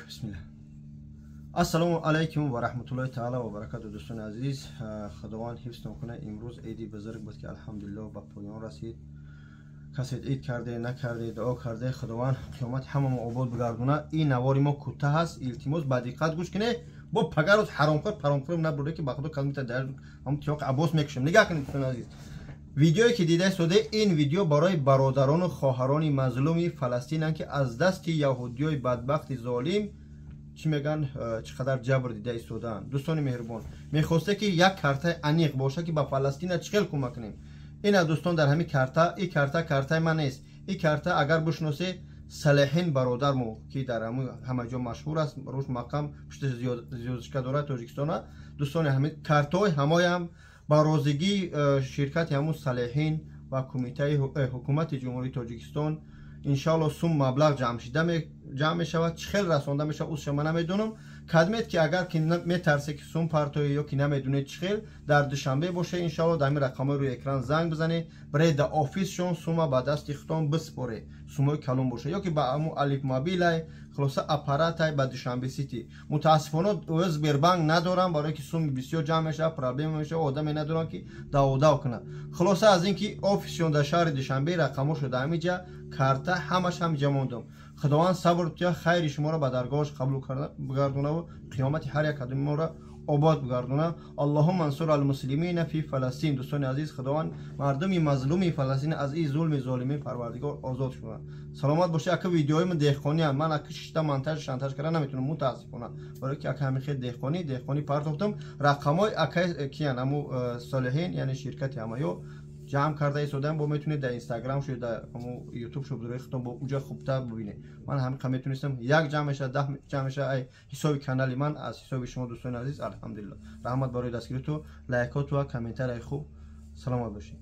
Бисмилла. Ассалому алайкум ва раҳматуллоҳи таала ва баракату. Дӯстони азиз, Худованд ҳифзтон кунад. Имрӯз иди бузург буд, ки алҳамдулиллоҳ ба поён расид. Касе ид карде, накарде, дуо карде, Худованд қиёмати ҳамамо обод бигардонад. Ин навори мо кӯтаҳ аст, илтимос, ба диққат гӯш кунед. Бо пагарот ҳаромкор паромкор набуре, ки ба худо калмита дар ҳам тиёқ аббос мекушем. Нигаҳ кунед, дӯстони азиз, видеое ки дида истода, ин видео барои бародарону хоҳарони мазлуми Фаластинанд, ки аз дасти яҳудиёи бадбахти золим, чӣ мегӯянд, чӣ қадар ҷабр дида истодаанд. Дӯстони меҳрубон, мехосте, ки як картаи аниқ боша, ки ба Фаластина чӣ хел кӯмак кунем. Ина, дӯстон, дар ҳамин карта, ин карта картаи ман нест. Ин карта, агар бишносе, Салеҳин бародармо, ки дар ҳама ҷо машҳур аст, рӯш мақам пушти звёздочка дорад Тоҷикистона. Дӯстони, ҳамин картаҳои ҳамоям ба розигии ширкати ҳамун Салеҳин ва кумитаи ҳукумати Ҷумҳурии Тоҷикистон, иншоалло, сум маблағ ҷамъ мешавад. Чӣ хел расонда мешавад, узша ман намедонам. Кадмед, ки агар ки метарсе, ки сум партоӣ ё ки намедонед чӣ хел, дар Душанбе боше, иншоалло, дар ҳамин рақамҳои рӯи экран занг бизанед, биред да офисшон, сума ба дасти худтон биспоре. Сумои калон боша ё ки ба ҳамун Алифмобилай, хулоса, аппаратай ба Душанбе Сити. Мутаассифона, Сбербанк надорам, барое ки суми бисёр ҷамъ мешавад, проблема мешавад, одаме надорам, ки даводав кунад. Хулоса, аз ин ки офисшон дар шаҳри Душанбе, рақамҳо дар ҳамин ҷа, карта ҳамаш ҳамиҷа мондам. Худованд сабр тия, хайри шуморо ба даргоҳаш қабул бигардонаву қиёмати ҳар як кадоми моро обод бигардона. Аллоҳумма ансур алмуслимина фи Фаластин. Дӯстони азиз, Худованд мардуми мазлуми Фаластин аз ин зулми золимин, Парвардигор, озод шунад. Саломат бошед. Ака, видеои ман деҳқониам, ман ака шишта монтаж шантаж карда наметавонам, мутаассифона, барое ки ака ҳамин хел деҳқонӣ партофтам. Рақамҳои ака киян, ҳаму Солиҳин, яъне ширкати ҳамаё ҷамъ карда истодаам. Бо метавонед дар Инстаграм шу, дар Ютуб шу бидурои худтон бо уҷа хубтар бибинед. Ман ҳамин қа метонистам. Як ҷамъ мешавад, 10 ҷамъ мешавад, ай ҳисоби канали ман, аз ҳисоби шумо, дӯстони азиз. Алҳамдулилло, раҳмат барои дастгириту, лайкоту ва комментарияи хуб. Саломат бошед.